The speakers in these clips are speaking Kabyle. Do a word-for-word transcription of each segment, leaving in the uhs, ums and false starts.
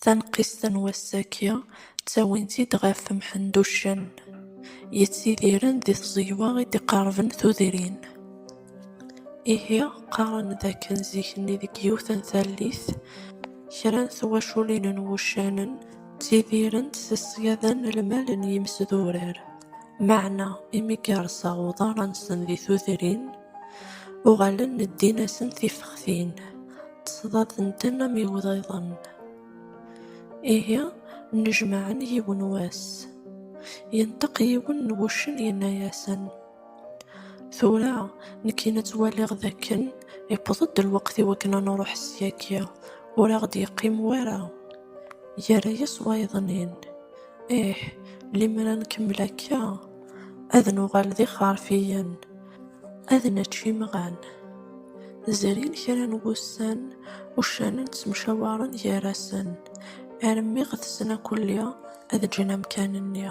Taneqqist n wass-agi ttawin-tt-id ɣef Mḥend Uccen, yettidiren di tẓegwa i d-iqerben tudrin. Ihi, qqaren d akken zik-nni deg yiwet n tallit, kra n twaculin n wuccanen ttidirent s ṣṣyada n lmal n yimesdurar. Meɛna, imi yerẓa uḍar-nsen di tudrin, uɣalen ddin-asen tifextin, ttṣeḍaden-ten am iwḍiḍen. Ihi, nnejmaɛen yiwen wass. Yenṭeq yiwen n wuccen, yenna-yasen: "Tura, nekkin ad twaliɣ d akken iwweḍ-d lweqt i wakken ad nruḥ ssyagi, ur aɣ-d-yeqqim wara." Yerra-yas wayeḍnin: "Ih, limer ad nkemmel akka, ad nuɣal d ixerfiyen, ad nečč imɣan." Zrin kra n wussan, uccanen ttemcawaren gar-asen, armi ɣ-tessen akulli ad ǧǧen amkan-nni,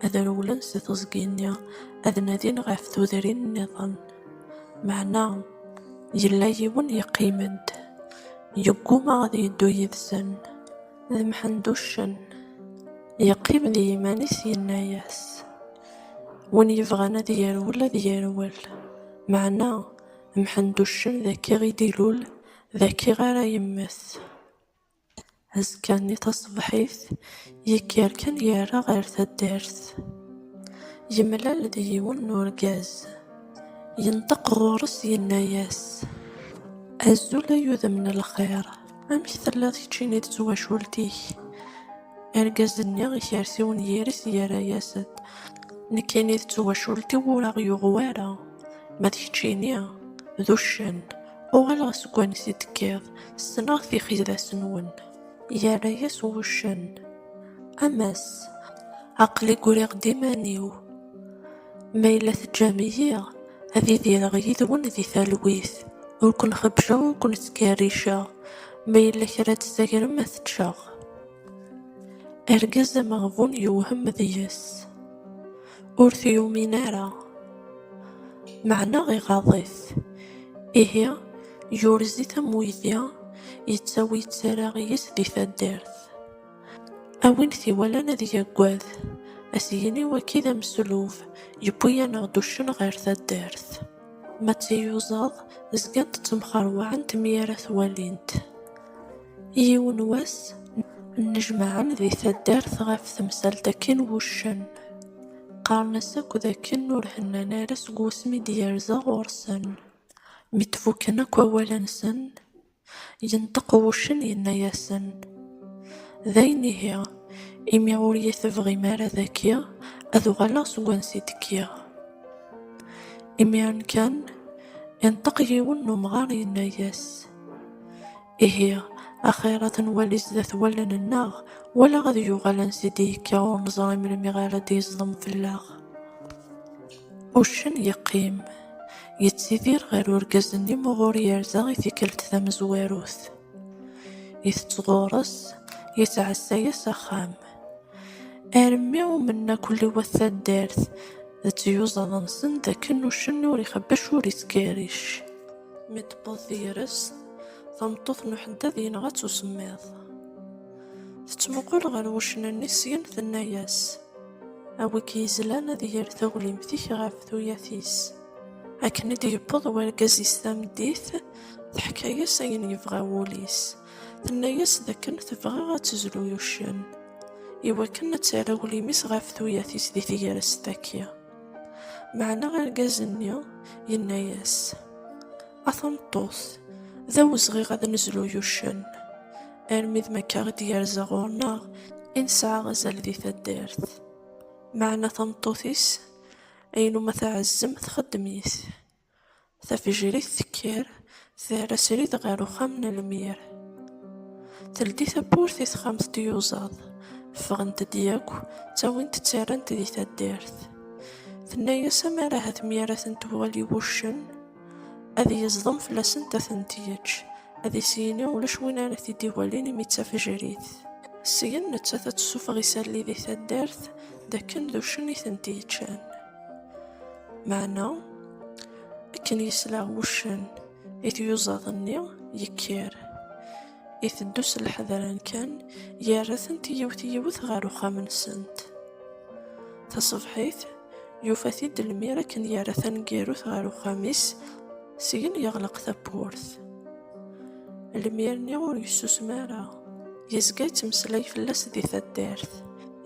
ad rewlen si teẓgi-nni, ad nadin ɣef tudrin nniḍen. Meɛna, yella yiwen yeqqim-d, yegguma ad yeddu yid-sen. D Mḥend Uccen. Yeqqim di yiman-is, yenna-yas: "Win yebɣan ad yerwel, ad yerwel." Meɛna, Mḥend Uccen d akkiɣ i d-ilul, d akkiɣ ara yemmet. Azekka-nni taṣebḥit, yekker kan yerra ɣer taddart. Yemlal d yiwen n urgaz. Yenṭeq ɣur-s, yenna-yas: "Azul ay udem n lxir, amek telliḍ keččini d twacult-ik?" Argaz-nni ikers iwenyir-is, yerra-yas-d: "Nekkini d twacult-iw ur aɣ-yuɣ wara, ma d keččini d uccen. Uɣaleɣ seg wansi d-tekkiḍ, ssneɣ tixidas-nwen." Yerra-yas wuccen: "A Mass, aql-i ggriɣ-d iman-iw. Ma yella teǧǧam-iyi, ad idireɣ yid-wen di talwit, ur ken-xebbceɣ, ur ken-ttkerriceɣ. Ma yella kra ad d-tessagrem, ad t-ččeɣ." Argaz ameɣbun yewhem deg-s, ur t-yumin ara, meɛna iɣaḍ-it. Ihi, yurez-it am uydi, yettawi yettarra-yes di taddart. A win t-iwalan ad yaggad, a s-yini waki d ameslub, yewwi-yaneɣ-d uccen ɣer taddart. Ma d tiyuzaḍ, zgant ttemxerwaɛent mi ara t-walint. Yiwen wass, nnejmaɛen di taddart ɣef temsalt-agi n wuccen. Qqaren-as akk d akken ur hennan ara seg wasmi d-yerza ɣur-sen. Mi d-fuken akk awal-nsen, yenṭeq wuccen, yenna-yasen: "D ayen ihi, imi ur yi-tebɣim ara dagi, ad uɣaleɣ seg wansi d-kkiɣ." Imiren kan, inṭeq yiwen n umɣar, yenna-yas: "Ihi, axir ad nwali zdat wallen-nneɣ, wala ad yuɣal ansi d-yekka, ur neẓri melmi ara d-yeẓdem fell-aɣ." Uccen yeqqim, yettidir ɣer urgaz-nni muɣur yerza i tikkelt tamezwarut. Itett ɣur-s, yettɛassa-yas axxam. Armi umnen akk liwat taddart d tyuzaḍ-nsen d akken uccen ur ixebbec, ur ittkerric. Mi d-tewweḍ tegrest, tameṭṭut n uḥeddad yenɣa-tt usemmiḍ. Tettmuqul ɣer wuccen-nni syin, tenna-yas: "A wi k-yezlan, ad yerr taglimt-ik ɣef tuyat-is." Akken i d-yewweḍ wergaz-is tameddit, teḥka-yas ayen yebɣa wul-is. Tenna-yas d akken tebɣa ad tezlu yuccen, iwakken ad terr aglim-is ɣef tuyat-is di tegrest-agi. Meɛna argaz-nni yenna-yas: "A tameṭṭut, d awezɣi ad nezlu yuccen, armi d ma akka i d-yerza ɣur-neɣ i nesɛa azal di taddart." Meɛna tameṭṭut-is, ayen uma tɛezzem txeddem-it. Tafejrit tekker, terra srid ɣer uxxam n lmir. Teldi tawwurt i texxamt n tyuzaḍ. Ffɣent-d yakk, ttawint-tt, rrant di taddart. Tenna-yas amar ahat mi ara tent-twali wuccen, ad yeẓdem fell-asent, ad tent-yečč, ad is-yini ulac win ara t-id-iwalin imi d tafejrit. Syin nettat ad tessufeɣ isalli di taddart, d akken d uccen i tent-yeččan. Meɛna, akken yesla wuccen i tyuzaḍ-nni, yekker. Iteddu s leḥder kan, yerra-tent yiwet yiwet ɣer uxxam-nsent. Taṣebḥit, yufa-t-id Lmir akken yerra taneggarut ɣer uxxam-is, syen yeɣleq tawwurt. Lmir-nni ur yessusem ara, yezga yettmeslay fell-as di taddart,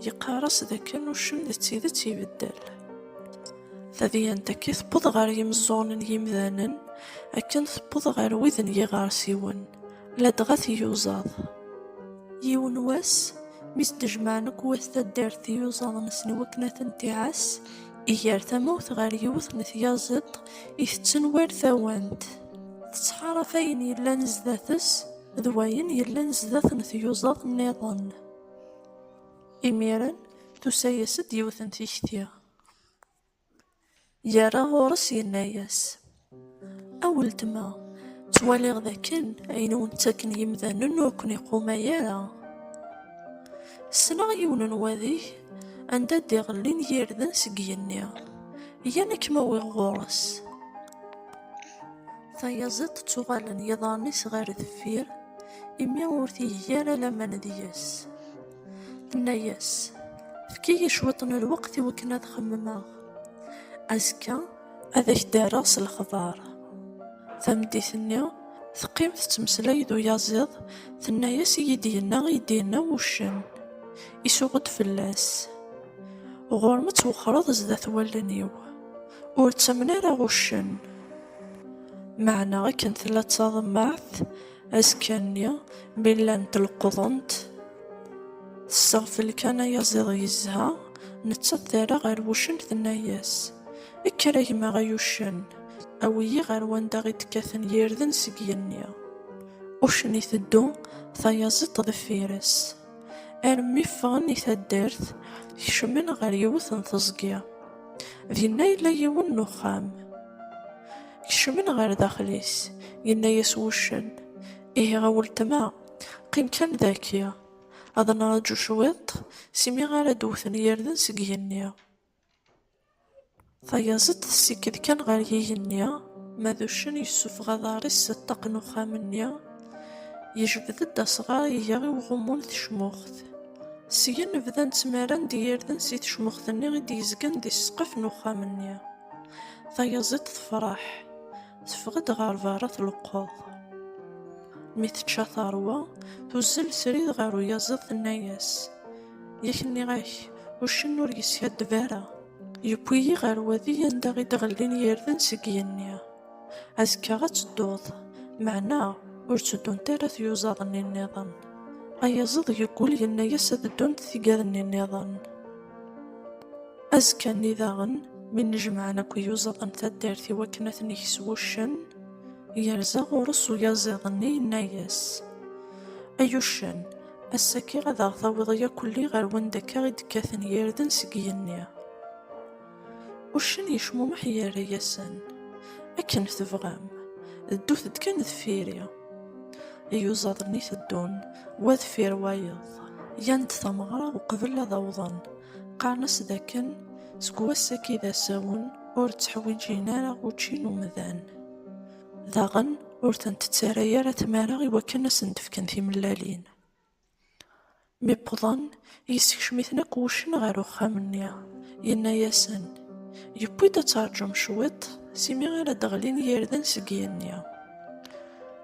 yeqqar-as d akken uccen d tidet ibeddel. Tadyant-agi tewweḍ ɣer yimeẓẓuɣen n yimdanen, akken tewweḍ ɣer wid n yiɣersiwen, ladɣa tiyuzaḍ. Yiwen wass, mi s-d-jemɛen akk wat taddart tiyuzaḍ-nsen i wakken ad tent-iɛass, iger tamawt ɣer yiwet n tyaziḍt itetten war tawant. Tettḥaraf ayen yellan zdat-s d wayen yellan zdat n tyuzaḍ nniḍen. Imiren, tusa-yas-d yiwet n tikti. Yerra ɣur-s, yenna-yas: "A weltma, ttwaliɣ dakken ayen wen-ttaken yimdanen ur ken-iqumay ara. Ssneɣ yiwen n wadeg anda d-iɣellin yirden seg yigenni. Yan ad kem-awiɣ ɣur-s." Tayaziḍt ttuɣalen yiḍarren-is ɣer deffir, imi ur tigi ara laman deg-s. Tenna-yas: "Efk-iyi cwiṭ n lweqt i wakken ad xemmemeɣ. Azekka ad ak-d-rreɣ s lexbar." Tameddit-nni, teqqim tettmeslay d uyaziḍ, tenna-yas: "I yi-d-yenna, i yi-d-yenna wuccen. Isuɣ-d fell-as. Ɣur-m ad twexxreḍ zdat wallen-iw. Ur ttamen ara uccen." Meɛna akken tella d taḍemmaɛt, azekka-nni, mi llant leqqḍent, tesseɣfel kan ayaziḍ yezha, nettat terra ɣer wuccen, tenna-yas: "Kker a gma ay uccen, awi-yi ɣer wanda i d-kkaten yirden seg yigenni." Uccen iteddu, tayaziḍt deffir-s. Armi ffɣen i taddart, kecmen ɣer yiwet n teẓgi. Dinna yella yiwen n uxxam. Kecmen ɣer daxel-is, yenna-yas wuccen: "Ihi a weltma, qqim kan daki, ad nraǧu cwiṭ, simi ara d-wten yirden seg yigenni." Tayaziḍt tessikked kan ɣer yigenni, ma d uccen yessufeɣ aḍar-is s ṭṭaq n uxxam-nni, yejbed-d asɣar iga i uɣummu n tecmuxt. Syen bdan ttmaran-d yirden si tecmuxt-nni i d-yezgan di ssqef n uxxam-nni. Tayaziḍt tefreḥ, teffeɣ-d ɣer berra tleqqeḍ. Mi tečča terwa, tuzzel srid ɣer uyaziḍ, tenna-yas: "Yak nniɣ-ak, uccen ur yeskaddeb ara. Yewwi-yi ɣer wadi anda i d-ɣellin yirden seg yigenni. Azekka ad tedduḍ, meɛna ur tteddunt ara tyuzaḍ-nni nniḍen." Ayaziḍ yeggul, yenna-yas ad ddunt tigad-nni nniḍen. Azekka-nni daɣen, mi nnejmaɛen akk iyuzaḍ n taddart i wakken ad ten-ikes wuccen, yerza ɣur-s uyaziḍ-nni, yenna-yas: "Ay uccen, ass-agi ad aɣ-tawiḍ yakulli ɣer wanda akka i d-kkaten yirden seg yigenni." Uccen yecmumeḥ, yerra-yasen: "Akken tebɣam, ddut-d kan deffir-i." Iyuzaḍ-nni teddun, wa deffir wayeḍ, yan-d tameɣra uqbel ad awḍen. Qqaren-as dakken seg wass-agi d asawen ur tteḥwiǧin ara učči n umdan. Daɣen ur tent-tettarra ara tmara i wakken ad sen-d-fken timellalin. Mi wwḍen, yessekcem-iten akk wuccen ɣer uxxam-nni. Yenna-yasen: "Yewwi-d ad terǧum cwiṭ, simi ara d-ɣlin yirden seg yigenni."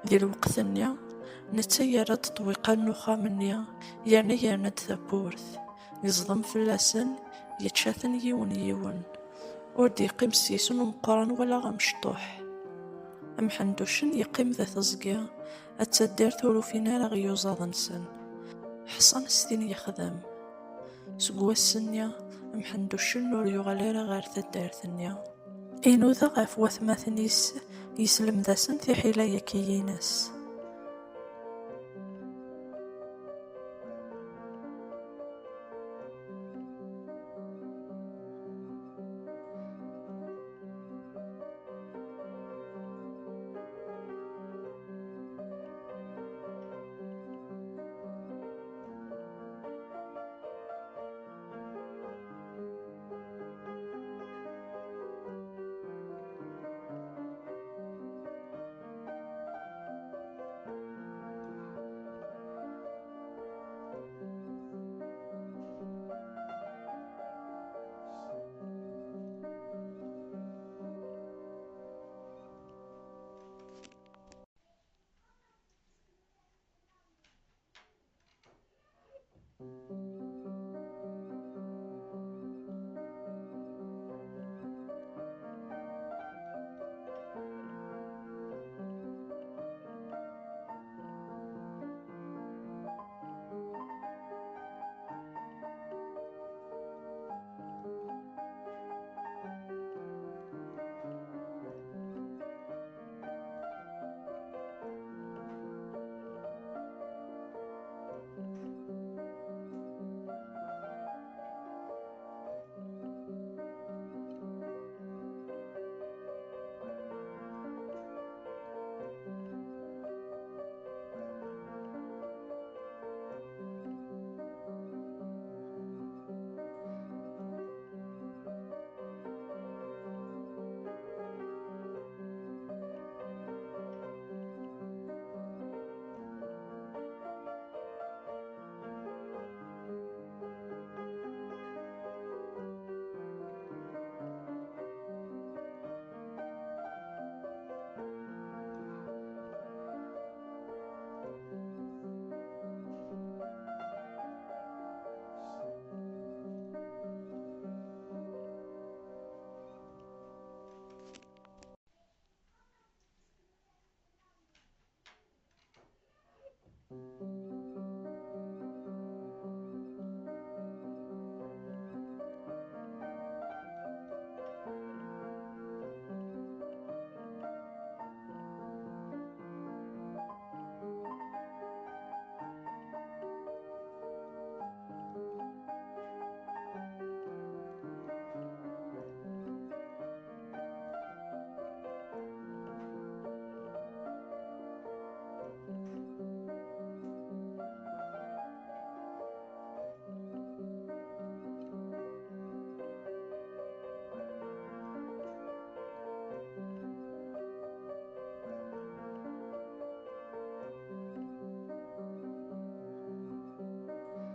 Di lweqt-nni, netta yerra-d ṭṭwiqan n uxxam-nni, yerna yerna-d tawwurt. Yeẓdem fell-asen, yečča-ten yiwen yiwen. Ur d-yeqqim seg-sen umeqqran wala amecṭuḥ. Amḥend uccen yeqqim da teẓgi, ad taddart ur ufin ara iyuzaḍ-nsen. Ḥṣan s tin yexdem. Seg wass-nni, Mḥend Uccen ur yuɣal ara ɣer taddart-nni. Inuda ɣef watmaten-is, yeslemd-asen tiḥila-agi-ines.